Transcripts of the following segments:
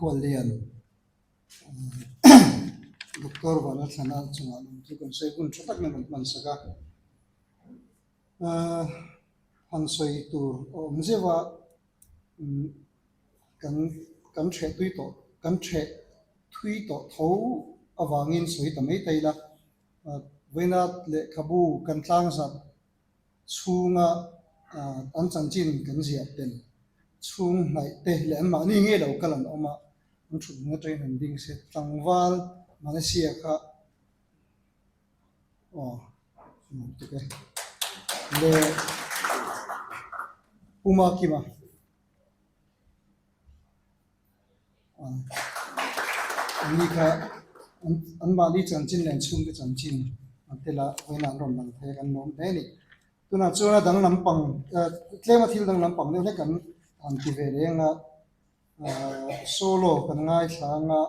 Khuallian Doctor Vanlalthlana chungah lawm chu kan sawi hun tha tak min rawn hman sak a. Han sawi tur a awm zeuh a, kan kan ṭheh tui tawh kan ṭheh thui tawh tho avangin sawi ta mai ta ila. Vawiina lehkhabu kan tlangzat chhunga an chanchin kan ziah tel chhung hnaih te leh anmahni ngei lo kal an awm a, an thut hmun atangin han ding se tlangval Malaysia kha aw nuam tuk e leh Puma Kima. Anni kha an mahni chanchin leh an chhungte chanchin an tel a, vawiinah an rawn lang thei a, kan lawm hle a ni. Tunah chuan a dang lampang tlema thil dang lampang deuh hlek kan han ti ve reng a, solo kan ngaithla ang a,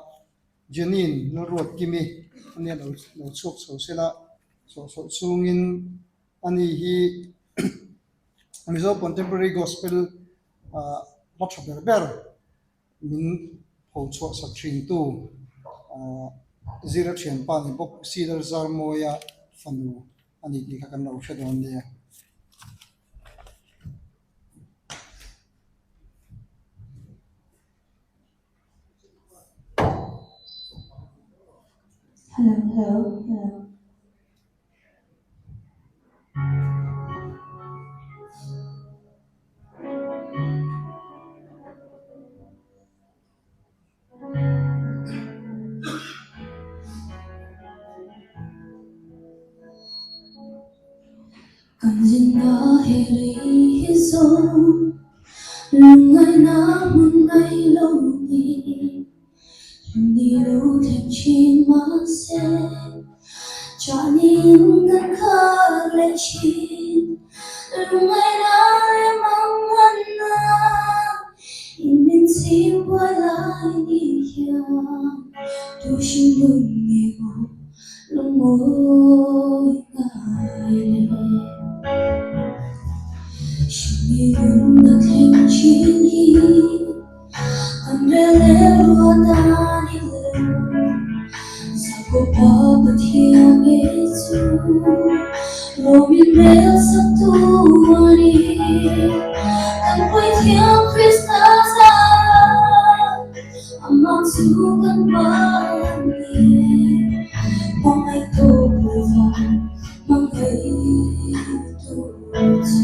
Jenin Lalruatkimi ania lo lo chhuak chho sela, sawhsawh chhungin ani hi Mizo Contemporary Gospel hla tha ber ber min pho chhuah sak thin tu Zira thianpa ni bawk Cedar Zarmawia fanu a ni tih kha kan lo hre dawn nia. Hello, hello, hello. Kan zinna he lei hi zawng lungngaihna hmun mai lo ni. Ni lo thleng thin mahse chahnin kan khak leh thin. Lungngaihna leh manganna in min chhim buai lai ni hian tu hringnun nge maw lungawi ngai le. Hringnun nunna thleng thin hi. Kan rel leh ruat a ni lo, Zakopa Pathian nge chu Romin rel sak tu a ni. Kan Puithiam Krista zara amah chu kan pa a ni. Hmangaihtu Purvan hmangaihtu chu.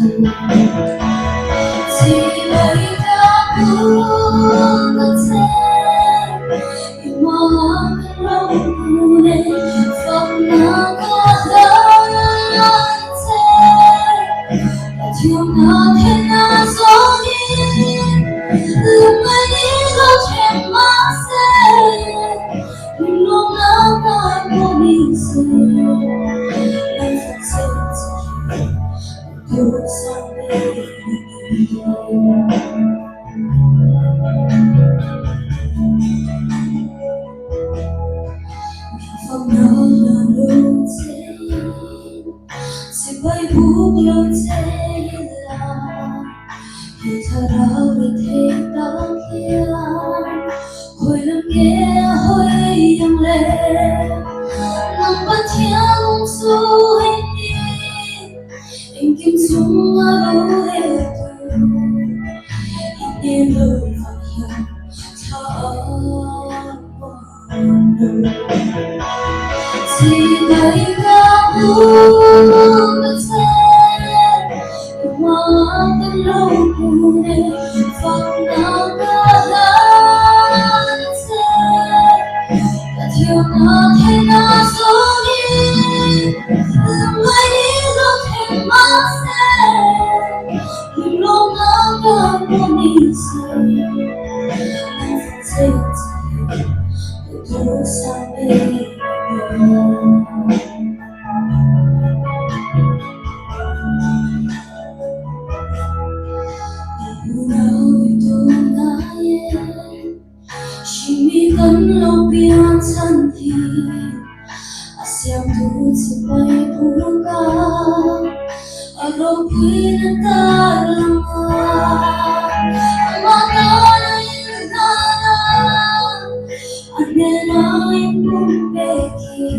Nena inpumpeki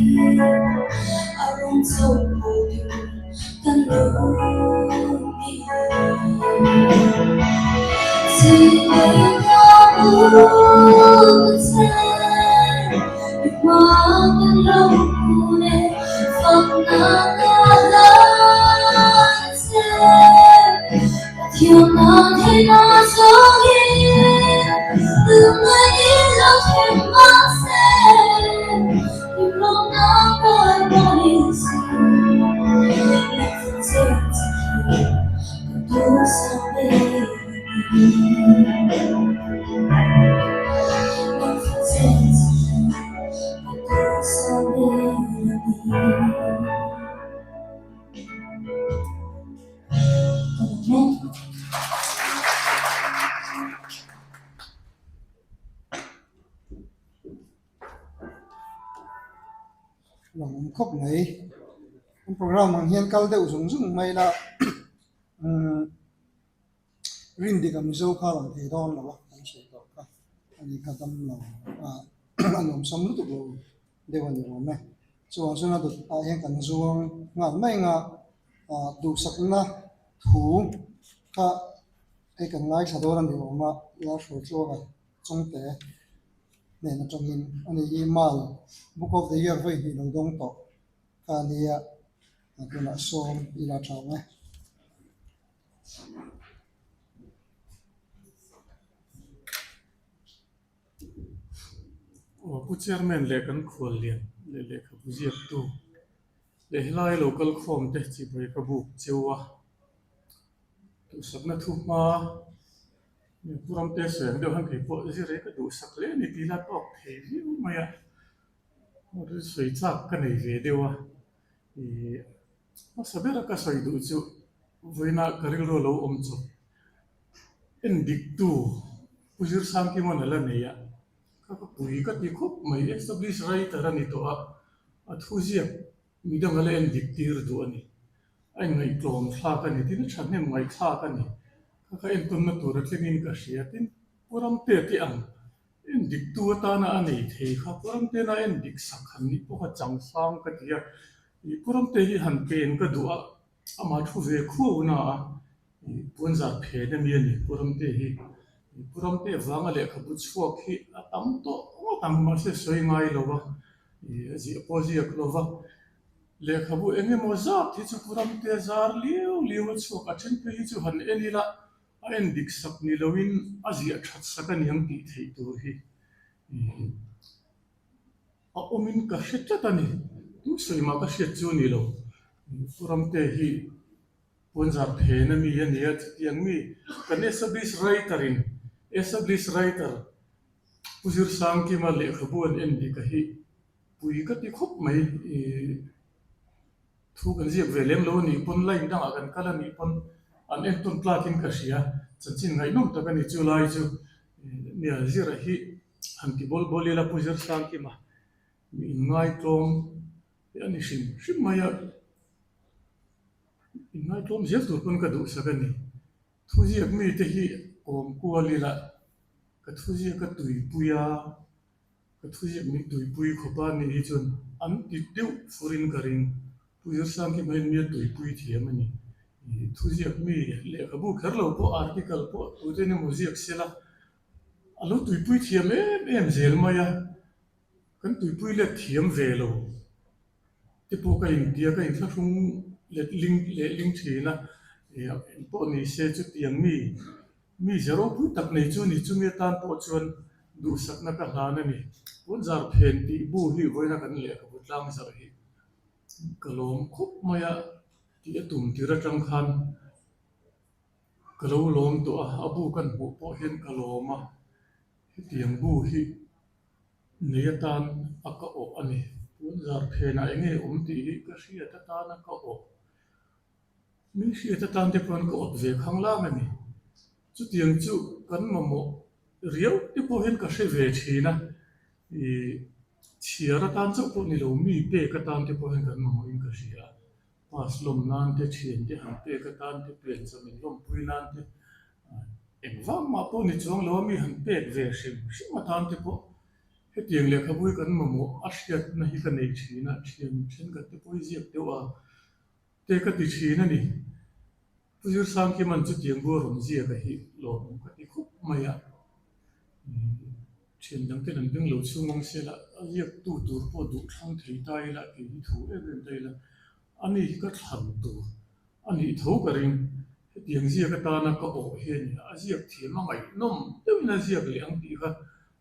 Arong chho tu kan lung Lang awm khawp mai an program ang hian kal deuh zung zung mai la umm rin dik a mizo kha lang thei dawn lo a kan sawi tawh kha ani kha dam lo ah a nuamsam lutuk lo deuh a ni awm e chuvang chuan a dawt ah hian kan zuang nghal mai ang a ah duhsakna thu kha hei kan ngaithla dawn a ni awm a la hruai tluang a chawngte hnen atangin a ni hi mal book of the year vawi hnih lo dawng tawh kha a nia a tunah sawm ila tha ang e. Aw Pu Chairman leh kan khual lian leh lehkhabu ziaktu leh helai lo kal khawm te chibai ka buk cheu a, duhsakna thu hma Pu Ramte sawi ang deuh hian kei pawh zir hi ka duhsak hle a ni tih ila tawk thei viau mai a, sawi chak ka nei ve deuh a, ih hmasa bera ka sawi duh chu vawiina ka rilru a lo awm chawp. En diktu Pu Zirsangkimawn a la nei a, ka ka pui ka ti khawp mai, established writer a ni tawh a, a thuziak midang a la en dik tir duh a ni, a inngaihtlawm thlak a ni, tin a thahnem ngaihthlak a ni, ka ka entawnna tur a tlengin ka hria, tin Pu Ramte te ang en diktu atana a nei thei kha Pu Ramtena en dik sak han nih pawh kha changsang ka ti a, ih Pu Ramte hi han pen ka duh a, amah thu ve khuau na a. Puanzar phen a mi a ni Pu Ramte hi. Pu Ramte vanga lehkhabu chhuak hi a tam tawh ngawt ang mahse sawi ngai lo a, a ziah pawh a ziak lo va. Lehkhabu eng emaw zat hi chu Pu Ramte zar liau liau a chhuak a then phei hi chu han en ila a en dik sak ni loin a ziah that sak a niang tih theih tur hi a awmin ka hre tlat a ni. Tu sawi mah ka hriat chu a ni lo. Pu Ramte hi Puanzar phen a mi a nia chutiang mi kan established writer in established writer Pu Zirsangkima lehkhabu an en bik a hi pui ka ti khawp mai ih thu kan ziak ve lem lo a nih pawn line dangah kan kal a nih pawn an entawn tlak in ka hria chanchin ngaihnawm tak a ni chu lai chu nia zira hi han ti bawl bawl ila Pu Zirsangkima mi inngaitawm hi a ni hrim hrim mai a. Inngaihtlawm zel tur pawn ka duhsak a ni. Thuziak mite hi awm kual ila ka thuziak a tuipui a, ka thuziak min tuipui khawp a nih hi chuan an ti deuh furin ka ring. Pu Zirsangkima hian mi a tuipui thiam a ni. Thuziak mi lehkhabu kher lo pawh article pawh tute emaw ziak sela a lo tuipui thiam em em zel mai a, kan tuipui let thiam ve lo. Te pawh ka intia ka inthlahrung let ling leh ling thin a, ih eng pawh ni se chutiang mi mi ze ropui tak nei chu ni chumi atan pawh chuan duhsakna ka hlan a ni. Puanzar phen tih bu hi vawiina kan lehkhabu tlang zarh hi ka lawm khawp mai a tih a tum tir atang khan ka lo lawm tawh a, a bu kan hmuh pawh hian ka lawm a, hetiang bu hi Nei atan a ka awh a ni. Puanzar phenah eng nge awm tih hi ka hriat atana ka awh. Mi hriat atan te pawhin ka awt ve khang lang a ni. Chutiang chu kan mamawh riau te pawh hian ka hre ve thin a, ih chhiar atan chauh pawh ni lo mi pek atan te pawh hian kan mamawhin ka hria a. Pass lawm nan te, thian te han pek atan te, piancham in lawmpui nan te, engvang mah pawh ni chuang lo a mi han pek ve hrim hrim atan te pawh. Hetiang lehkhabu hi kan mamawh a hriatna hi ka nei thin a, thian thenkhat te pawh hi ziak deuh a te ka ti thin a ni. Pu Zirsangkima'n chutiang bu a rawn ziak a hi lawmawm ka ti khawp mai a. Thian dang ten an beng lo chhung ang sela a ziaktu tur pawh duh thlang thei ta ila kei hi thu em em ta ila a ni hi ka thlan tur a nih tho ka ring. Hetiang ziak atana ka awh hi a ni a, a ziak thiam a ngaihnawm deuhin a ziak leh ang tih kha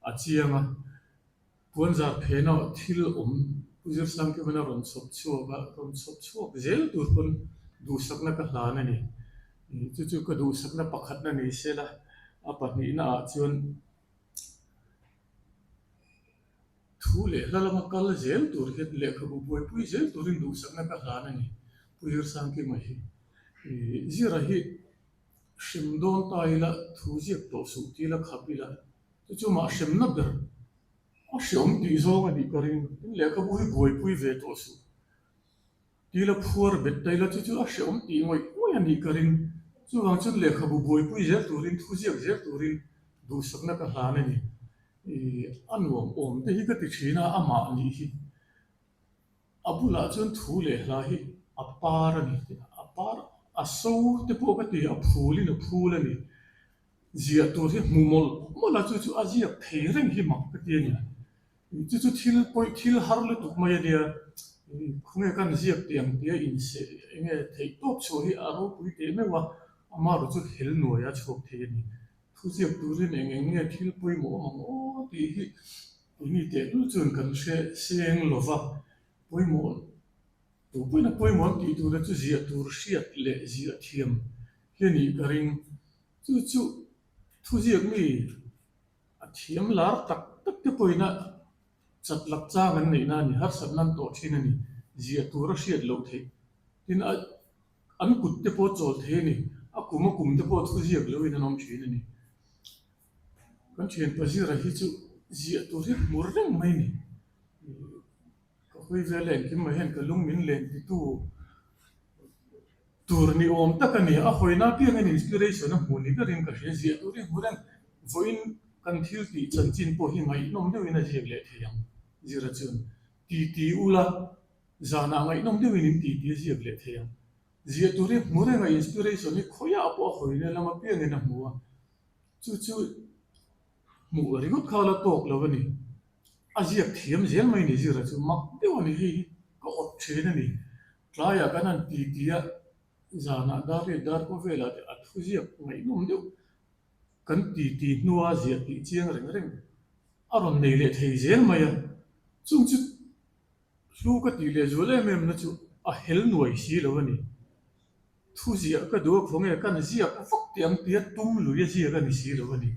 a chiang a. Puanzar phena thil awm Pu Zirsangkima'n a rawn chhawp chhuak a, rawn chhawp chhuak zel tur pawn duhsakna ka hlan a ni. Chu chu ka duhsakna pakhatna ni sela, a pahnihna ah chuan thu leh hla lama kal zel tur hian lehkhabu buaipui zel turin duhsakna ka hlan a ni Pu Zirsangkima hi. Zira hi hrem dawn ta ila thu ziak tawh suh ti ila khap ila Chu chu mah hremna ber a hreawm tih zawng a nih ka ring. Tin lehkhabu hi buaipui ve tawh suh. Tila phuar bet ta ila chu chu a hreawm tih ngawih ngawih a nih ka ring. Chuvang chuan lehkhabu buaipui zel turin, thu ziak zel turin duhsakna ka hlan a ni. Ih, a nuam awm te hi ka ti thin a, amah nih hi. A bulah chuan thu leh hla hi a par a ni. A par, a so te pawh ka ti, a phulin a phul a ni. Ziah tur hi hmu mawlh mawlh a, chu chu a ziak thei reng hi mak ka ti a ni. Chu chu thil pawih thil har lutuk mai a nia, khawnge kan ziak tih ang tia inseh eng nge theih tawp chhuah hi a ropui teh meuh a, amaherawh chu hel nuaia chhuak thei a ni. Thu ziak turin eng eng nge thil pawimawh awm ang aw tih hi keini tehlul chuan kan hre seng lo va, pawimawh tu pawhin a pawimawh ang tih tura chu ziah tur hriat leh ziah thiam hi a nih ka ring. Chu chu thuziak mi a thiam lar tak tak te pawhin a chat lak chang an neihna a ni, harsatna an tawh thin a ni, ziah tur a hriat loh theih. Tin, a an kut te pawh a chawl thei a ni, a kum a kum te pawh thuziak loin an awm thin a ni. Kan thian Pazira hi chu ziah tur hi hmu reng mai a ni. Ka hawi vel a engkim mai hian ka lung min len titu Tur ni awm tak a ni. A hawina apiangin inspiration a hmuh ni berin ka hria. Ziah tur hi hmu reng. Vawiin kan thil tih chanchin pawh hi ngaihnawm deuhin a ziak leh thei ang. Zira chuan titi ula, zanah ngaihnawm deuhin in titi a ziak leh thei ang. Ziah tur hi hmu reng a, inspiration hi khawiah pawh a hawina lam apiangin a hmu a. Chu chu hmuh ringawt kha la tawk lo a ni. A ziak thiam zel mai ni Zira chu mak deuh a ni. Hei hi ka awt thin a ni. Tlaiah kan han ti ti a, zanah dar riat dar pawh velah te a thuziak ngaihnawm deuh kan ti ti hnua ziah tih chiang reng reng a rawn nei leh thei zel mai a. Chung chu hlu ka tih leh zual em em na chu a hel nuai si lo a ni. Thuziah ka duh a khawnge kan ziak vak tih ang tia tum lui a ziak a ni si lo a ni.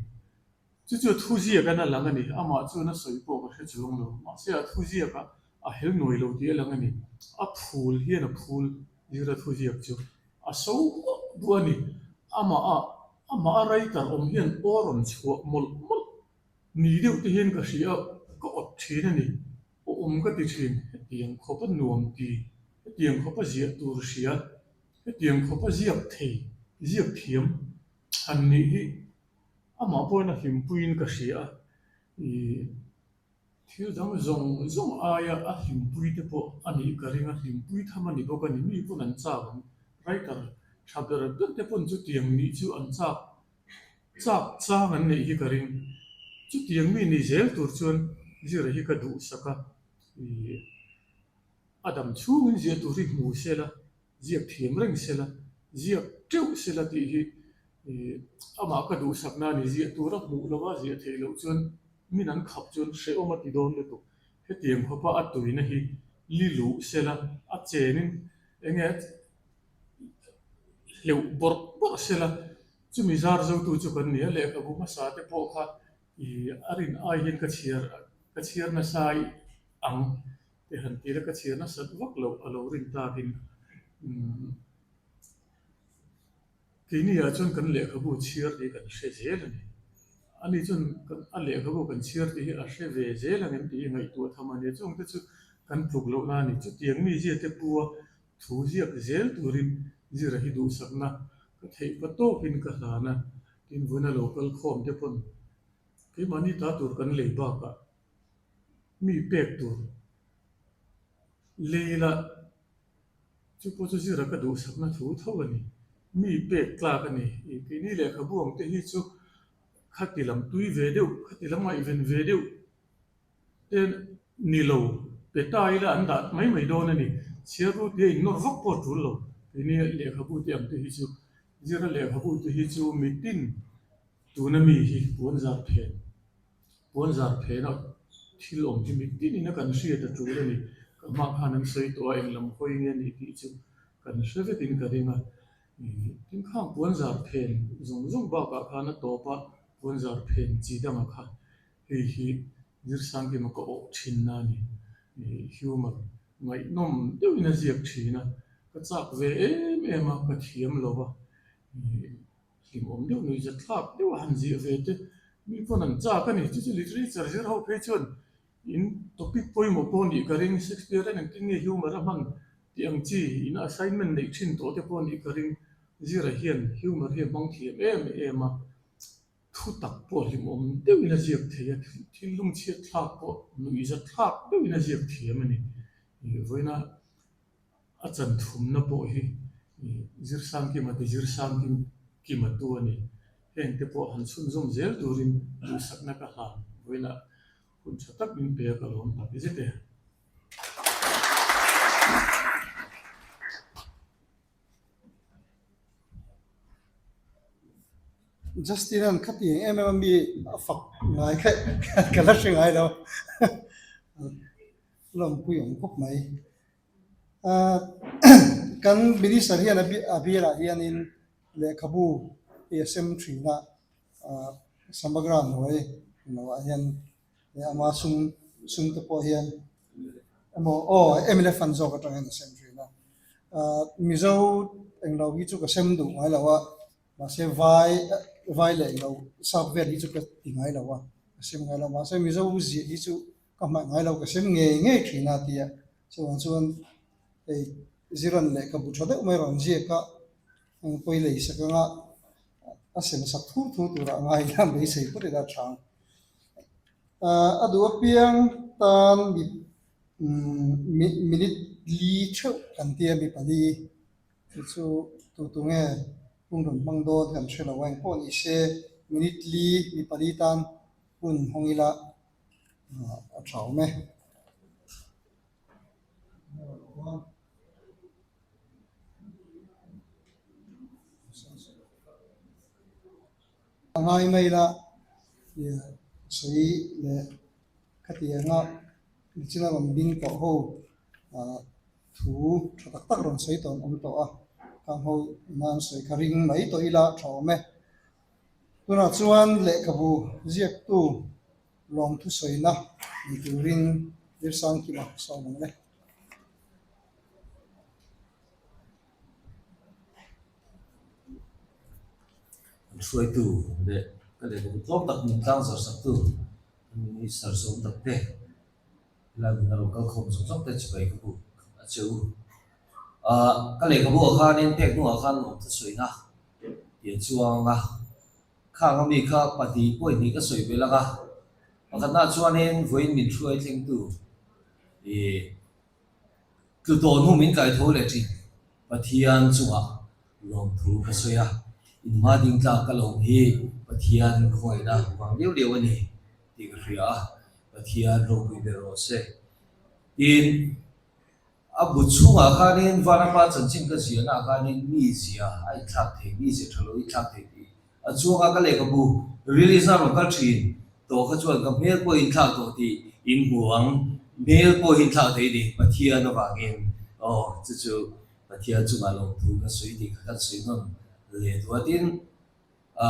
Chu chu thu ziak an a lang a ni. Amah chuan a sawi pawh ka hre chuang lo. Mahse a thu ziakah a hel nuai lo tih a lang a ni. A phul hian a phul zira thu ziak chu a so buah buah a ni. Amah a amah a writer awm hian aw rawn chhuah mawlh mawlh ni deuh te hian ka hria a, ka awt thin a ni. Aw awm ka ti thin. Hetiang khawp a nuam ti, hetiang khawp a ziah tur hria, hetiang khawp a ziak thei, ziak thiam han nih hi Amah pawhin a hlimpuiin ka hria a, ih thil dang zawng zawng aia a hlimpui te pawh a nih ka ring a, hlimpui tham a ni bawk a ni, mi pawn an chak ang, writer tha ber ber te pawn chutiang nih chu an chak chak chang an neih hi ka ring, chutiang mi ni zel tur chuan zira hi ka duhsak a, ih a dam chhungin ziah tur hi hmu sela. Ziak thiam reng sela, ziak teuh sela tih hi amah ka duhsakna a ni. Ziah tura hmuh lova ziah theih loh chuan min an khap chuan hrehawm a ti dawn lutuk. Hetiang khawpa a tuina hi li luh sela, a chenin eng nge hleuh bawrh bawrh sela, chumi zar zotu chu kan ni a, lehkhabu hmasa te pawh kha a rin ai hian ka chhiar ka chhiar nasa ang. Te han ti la ka chhiar nasat vak loh a lo rin takin umm keini ah chuan kan lehkhabu chhiar tih kan hre zel a ni. Ani chuan kan a lehkhabu kan chhiar tih hi a hre ve zel ang em tih hi ngaihtuah tham a ni. Chung te chu kan tluk lohna a ni. Chutiang mi zia te pu a thu ziak zel turin zira hi duhsakna ka theih pa tawkin ka hlan a, tin vuna lo kal khawm te pawn keimahni ta tur kan lei bakah. Mi pek tur lei la, chu pawh chu zira ka duhsakna thu tho a ni. Mi pek tlak a ni. Keini lehkhabu ang te hi chu khati lam tui ve deuh, khati lam ngaihven ve deuh te ni lo pe ta ila an dah mai mai dawn a ni. Chhiar ru tia innawr vak pawh a tul lo. Keini lehkhabu te ang te hi chu zira lehkhabu te hi chu mitin tuna mi hi puan zar phen Puan zar phena thil awm hi mitin in a kan hriat a tul a ni. Ka hma khan an sawi tawh a, eng lam hawi nge ni tih chu kan hre vekin ka ring a. Tin khang puan zar phen zawng zawng bakah khan a tawp a, puan zar phen chi dangah kha hei hi Zirsangkima ka awh thinna a ni. Humour ngaihnawm deuhin a ziak thin a, ka chak ve em em a, ka thiam lo a. Hlimawm deuh nuih zat thlak deuh a han ziah ve te mi pawn an chak a ni. Chu chu literature zir ho phei chuan in topic pawimawh pawh nih ka ring, Shakespeare an engtin nge humour a hman tih ang chi in assignment neih thin tawh te pawh nih ka ring. Zira hian humour hi a hmang thiam em em a, thu tak pawh hlimawm deuhin a ziak thei a, thil lungchhiat thlak pawh nuih zat thlak deuhin a ziak thiam a ni. Vawiina A chan thumna pawh hi Zirsangkima ti Zirsangkima tu a ni. Heng te pawh han chhunzawm zel turin duhsakna ka hlan vawiinah hun tha tak min pe a ka lawm tak zet e. Justin an khatiang em em a mi a fak ngai kha ka la hre ngai lo. Lawmpui awm khawp mai. Kan minister hian a bialah hianin lehkhabu hi a sem thin a, Samagra hnuai lohah hian ama sum sum te pawh hian emaw aw mla fund zawk atangin a sem thin a. Mizo englo hi chu ka sem duh ngai lo a, mahse vai vai leh englo sap vel hi chu ka ti ngai lo a, ka sem ngai lo a, mahse Mizo ziah hi chu Ka hmaih ngai lo ka sem ngei ngei thin a tia chuvang chuan hei Ziran lehkhabu tha deuh mai rawn ziak a, eng pawi lei sak anga a sem sak thur thur turah a ngai hian beisei phawt ila a tha ang. A duh apiang tan mi minute li theuh kan tia mi pali chu chu tu tu nge hun rawn hmang dawn kan hre lo a, engpawh ni se minute li mi pali tan hun hawng ila. A tha awm e. A ngai mai la sawi leh khatianga nichina rawn ding tawh ho thu tha tak tak rawn sawi tawh an awm tawh a, khang ho nan sawi kha ring mai tawh ila tha awm e. Tunah chuan lehkhabu ziaktu lawmthu sawina ni turin Zirsangkima sawm ang le. An hruaitu leh ka lehkhabu tlawm tak min tlang zawr saktu kan Minister sawm tak te helai hmun a lo kal khawm zawk zawk te chibai ka buk a che u. Ahh ka lehkhabu ah khanin pek hnuah khan lawmthu sawina tih a chuang a, khang ami kha pahnih pawihnih ka sawi belh ang a, pakhatna chuanin vawiin min hruai thlengtu ih tlu tawh hnu min kai tho leh thin Pathian chungah lawmthu ka sawi a, inhma ding tlak ka lawm hi Pathian khawngaihna vang liau liau a ni tih ka hria a, Pathian ropui ber rawh se. Tin. A bu chhungah khanin Vanapa chanchin ka ziahnaah khanin mi zia a inthlak thei, mi zia tha lo a inthlak thei tih a chuang a, ka lehkhabu release na rawn kal thin tawh kha chuan ka hmel pawh a inthlak tawh tih in hmu ang, hmel pawh hi inthlak thei a ni Pathian avangin aw chu chu Pathian chungah lawmthu ka sawi tih kha kan sawi nawn leh duah tin a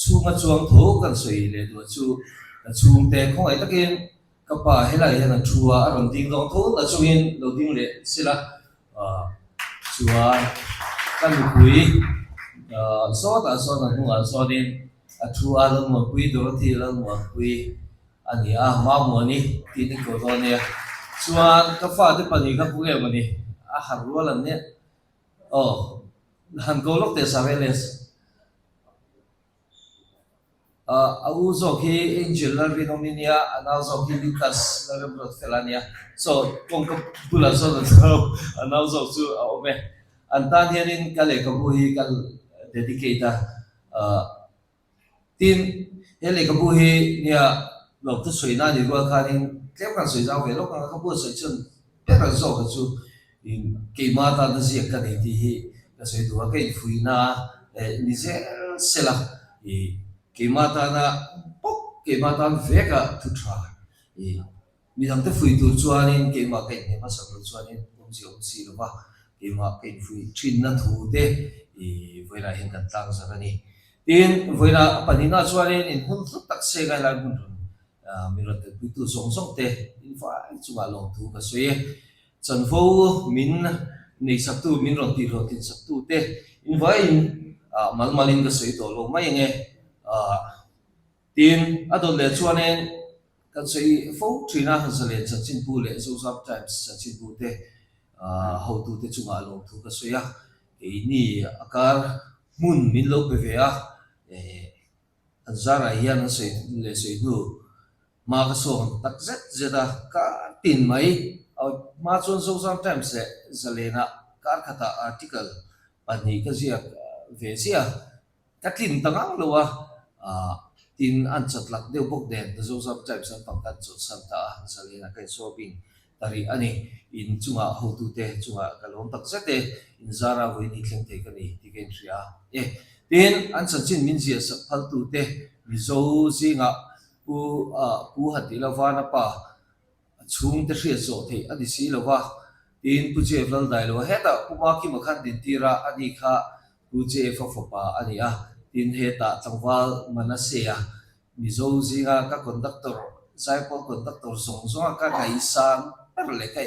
chhunga chuang tho kan sawi leh duah chu ka chhungte khawngaih takin Ka pa helai hian a thu a, a rawn ding dawng tho ta chungin lo ding leh sila chuan ka nupui sawtah sawn a hnungah sawnin a thu a, Lalmuanpui Dorothy Lalmuanpui a ni a, Mamuani tiin in ko dawn nia. Chuan ka fate pahnih kha pu nge mawni a harh rual an nia aw han ko lawk teh Sareles. A u zawk hi Angel Lalrinawmi nia, a nau zawk hi Lucas Lalremruatfela nia. Saw kawngka bulah sawn a nau a nau zawk chu a awm e. An tan hianin ka lehkhabu hi ka dedicate a. Tin, he lehkhabu hi nia lawmthu sawi na ni rual khanin tlem kan sawi zau ve lawk ang a, ka buatsaih chuan ber ang zawk chu keimah tana ziak ka nei tih hi ka sawi duh a, ka infuihna ni zel sela keimah tana bawk keimah tan veka thu tha midangte fuih tur chuanin keimah ka inhne hmasa tur chuanin awmzia awm si lo va, keimah ka infuih thinna thu te vawiinah hian kan tlang zar a ni. Tin, vawiinah pahnihna chuanin inhmun hlut tak se ngailai hmun rawn Min rawn telpuitu zawng zawng te in vai chungah lawmthu ka sawi e. Chanvo min neisaktu, min rawn tihhlawhtlinsaktu te in vaiin mal malin ka sawi tawh lo mai ang e. Tin, a dawt leh chuanin kan sawi fo thin a, Zalen Chanchinbu leh Zozam Times Chanchinbu te hotute chungah lawmthu ka sawi a. Keini a kar hmun min lo pe ve a. An zarah hian an sawi leh sawi hnu hma ka sawm tak zet zet a, kar tin mai hma chuan Zozam Times leh Zalenah kar khatah article pahnih ka ziak ve chiah a, ka tlin ta ngang lo a, tin an chatlak deuh bawk nen Zozam Times an pang kan chawlhsan ta a, Zalenah ka insawrbing ta rih a ni. In chungah hotute chungah ka lawm tak zet e, in zara vawiin hi thleng thei ka ni tih ka inhria e. Tin, an chanchin min ziah sak phaltute Mizo zingah Pu Pu han tih lo Vana pa a chhungte hriat zawh theih a ni si lo va, tin Pu Jeff Laldailo hetah Pu Makima khan dintir a, ani kha Pu Jeff-a fapa a ni a, tin hetah tlangval Manasea Mizo zinga ka conductor, Zaipawl conductor zawng zawnga ka ngaihsan ber leh ka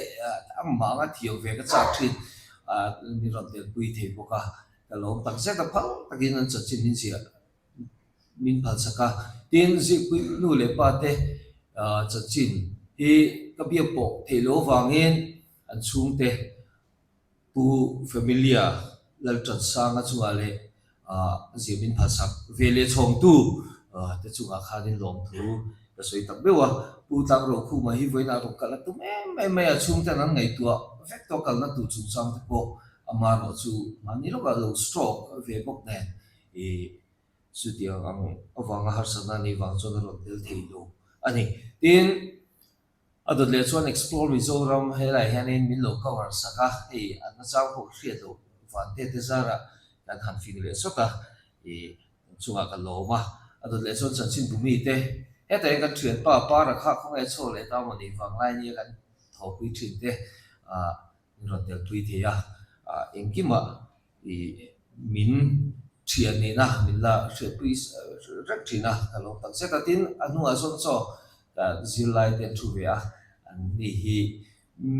amah anga thiam ve ka chak thin a, min rawn telpui thei bawk a, ka lawm tak zet a, phal takin an chanchin min ziah min phalsak a. Tin, Zikpui nu leh pa te chanchin hi ka biak pawh theih loh avangin an chhungte Pu Familia Lalṭansanga chungah leh zir min phalsak ve leh chhawngtu te chungah khanin lawmthu ka sawi tak meuh a. Pu Tlangrokhuma hi vawiinah rawn kal a tum em em mai a, chhungten an ngaihtuah vek tawh kalna tur chungchang te pawh amaherawh chu mahni lawkah lo stroke ve bawk nen ih chutiang ang avanga harsatna a nih vang chuan a rawn tel thei lo a ni. Tin. A dawt leh chuan Explore Mizoram helaiah hianin min lo cover sak a, hei an nachang pawh ka hriat loh vante te zarah kan han fing leh sawt a, ih kan chungah ka lawm a. A dawt leh chuan chanchin bumi te, hetah hian kan thianpa Para kha khawngaih chho leh ta maw nih vang lai nia kan thawhpui thin te ah min rawn telpui thei a, ah engkimah ih min thian nihna min la hriatpui reng thin a, ka lawm tak zet a. Tin, a hnungah chuan chaw ka zirlai te an thu ve a, an ni hi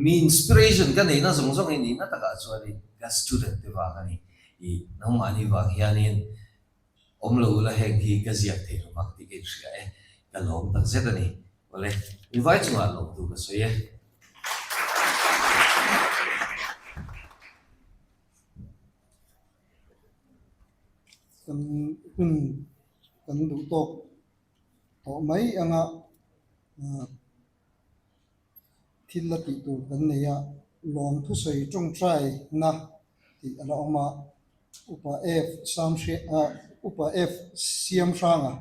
mi inspiration ka neihna zawng zawng hi nihna takah chuanin ka student te vang a ni. Ih nangmahni vang hianin awm lo ula heng hi ka ziak thei lo vang tih ka inhria e, ka lawm tak zet a ni. Awle, invai chungah lawmtu ka sawi e. Kan hun kan duh tawk tawh mai anga thil la tih tur kan nei a, lawm thusawi tawngtai na tih a la awm a, Upa F Sam Upa F Siam Hranga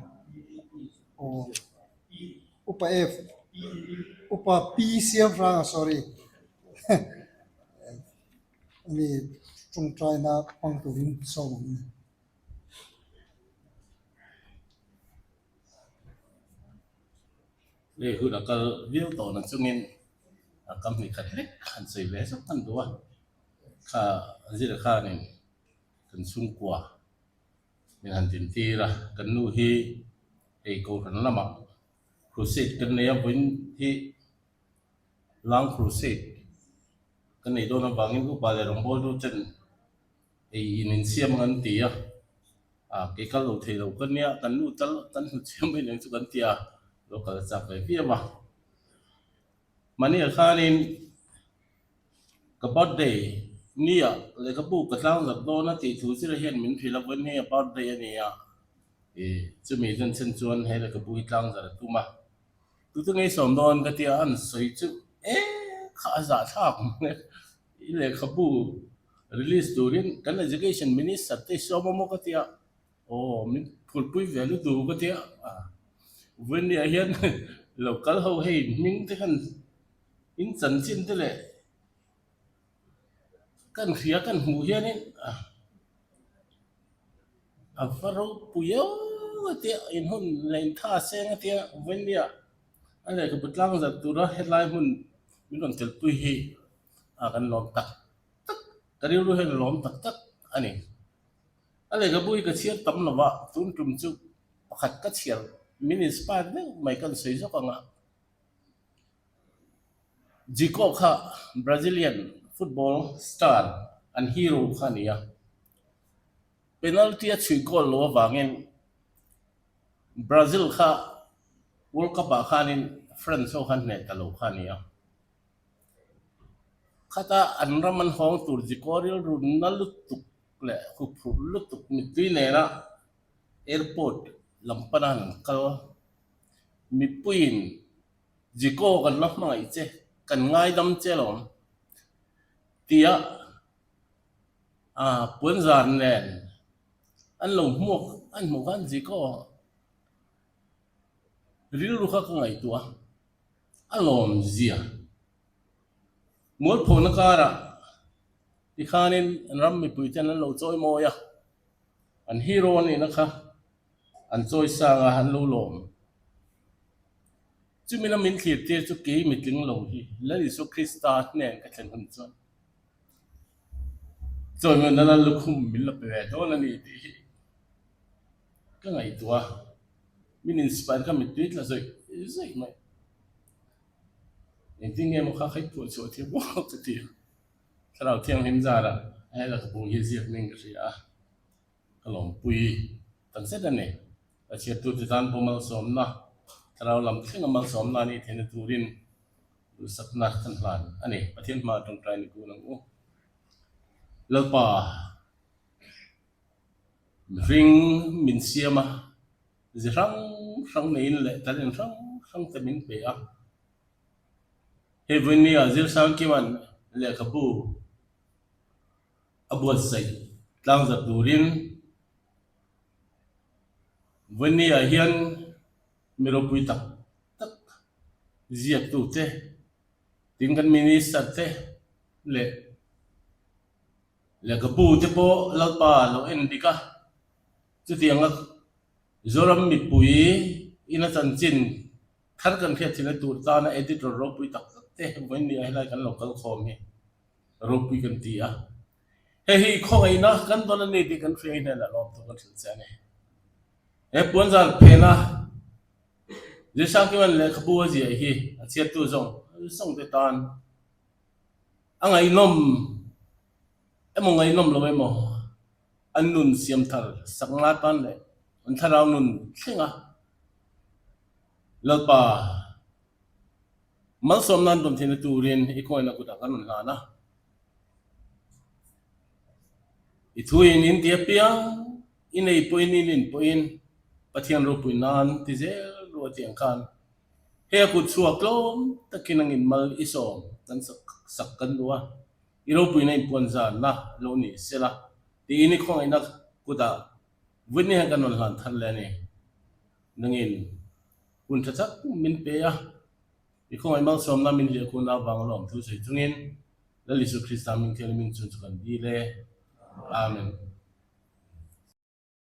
aw Upa F Upa P Siam Hranga sorry. Ani tawngtaina hmang turin sawm an ni. Hei hun a kal viau tawh na chungin a kam hnih khat hlek han sawi ve zawk hman duh a, kha zira khanin kan chhungkua min han dintir a, kan nu hi hei Kohhran lamah crusade kan nei a, vawiin hi Lang Crusade ka neih dawn avangin upa leh rawngbawltu ten ei in insiam ang an ti a, ah kei kal lo thei lo ka nia, kan nu tal kan hmu chiam mai leng chu kan ti a, lo kal a chak ve viau a. Mahniah khanin ka birthday nia lehkhabu ka tlangzat dawn a tih thu zira hian min hrilh a, vawiin hi a birthday a ni a. Ih, chumi zen chen chuan he lehkhabu hi tlang zar a tum a, tute ngei sawm dawn ka tia an sawi chu e kha a zahthlak mai i lehkhabu release turin kan education minister te i sawm a maw ka tia aw min phurpui ve lutuk ka tia vawinia hian lo kal ho hei hming te khan in chanchin te leh Kan hria kan hmuh hianin a va ropui eng a tia in hun leh in tha seng a tia vawinia a lehkhabu tlang zat tura helai hmun min rawn telpui hi a kan lawm tak tak ka rilru hian a lawm tak tak a ni. A lehkhabu hi ka chhiar tam lo va tun tum chu pakhat ka chhiar min inspire deuh mai kan sawi zawk ang a. Zico kha Brazilian football star an hero kha a ni a, penalty a chhui goal lo avangin Brazil kha World Cup ah khanin France ho khan hneh ta lo kha a ni a. Khata an ram an hawng tur Zico rilru na lutuk leh huphurh lutuk mittui nena airport lam pana an kal Mipuiin Zico kan la hmangaih che, kan ngaidam che alawm tia puanzar nen an lo hmuak an hmuh khan Zico rilru kha ka ngaihtuah a, a lawmzia. Mualphona karah tikhanin an ram mipuiten an lo chawi mawi a, an hero a nihna kha An chawi sang a, an lo lawm. Chumi lam min thlir tir chu kei mitling lo hi Lal Isua Krista hnen ka thlen hun chuan chawimawnna Lal lukhum min la pe ve dawn a ni tih hi ka ngaihtuah a, min inspire kha mittui tla zawih zawih mai. Engtin nge maw kha kha i phuah chhuah thiam uak ka ti a, Thlarau Thianghlim zarah he lehkhabu hi ziak ning ka hria a. Ka lawmpui tak zet a ni. Ka chhiattute tan pawh malsawmna, thlarau lam thlenga malsawmna a nih theihna turin duhsakna kan hlan a ni. Pathian hma tawngtai ni kun ang u. Lalpa, mihring min siam a, ze hrang hrang neiin leh talent hrang hrang te min pe a. Hei vawinia Zirsangkima'n lehkhabu A buatsaih tlangzat turin Vawinia hian mi ropui tak tak ziaktute, tin kan Minister te leh lehkhabu te pawh Lalpa lo en dik a, chutianga Zoram mipui ina chanchin thar kan hriat thinna tur tana editor ropui tak tak te Vawinia helai kan lo kal khawm hi. Ropui kan ti a, hei hi khawngaihna kan dawn a ni tih kan hria hi hnenah lawm thawk kan hrilh che a ni. He puanzar phena Zirsankima'n lehkhabu a ziah hi a chhiattu zawng zawng te tan a ngaihnawm emaw ngaihnawm lo emaw an nun siam thar sak nga tan leh an thlarau nun thlenga Lalpa Malsawm nan rawn theihna turin i kawina kutah kan rawn hlan a. I thuin in ti apiang, i nei pawhin i nin pawhin Pathian ropui nan ti zel ruah tih ang khan hei a kut chhuak tlawm takin angin mal i sawm kan sak kan duh a, i ropuina inpuan zanna lo ni sela tiin i khawngaihna kutah Vawini hian kan rawn hlan thar leh a ni. Nangin Hun tha tak min pe a, i khawngaih malsawmna min hliahkhuna avang lawm thu sawi chungin Lal Isu Krista hming thianghlim in chhun chu kan dil e. Amen.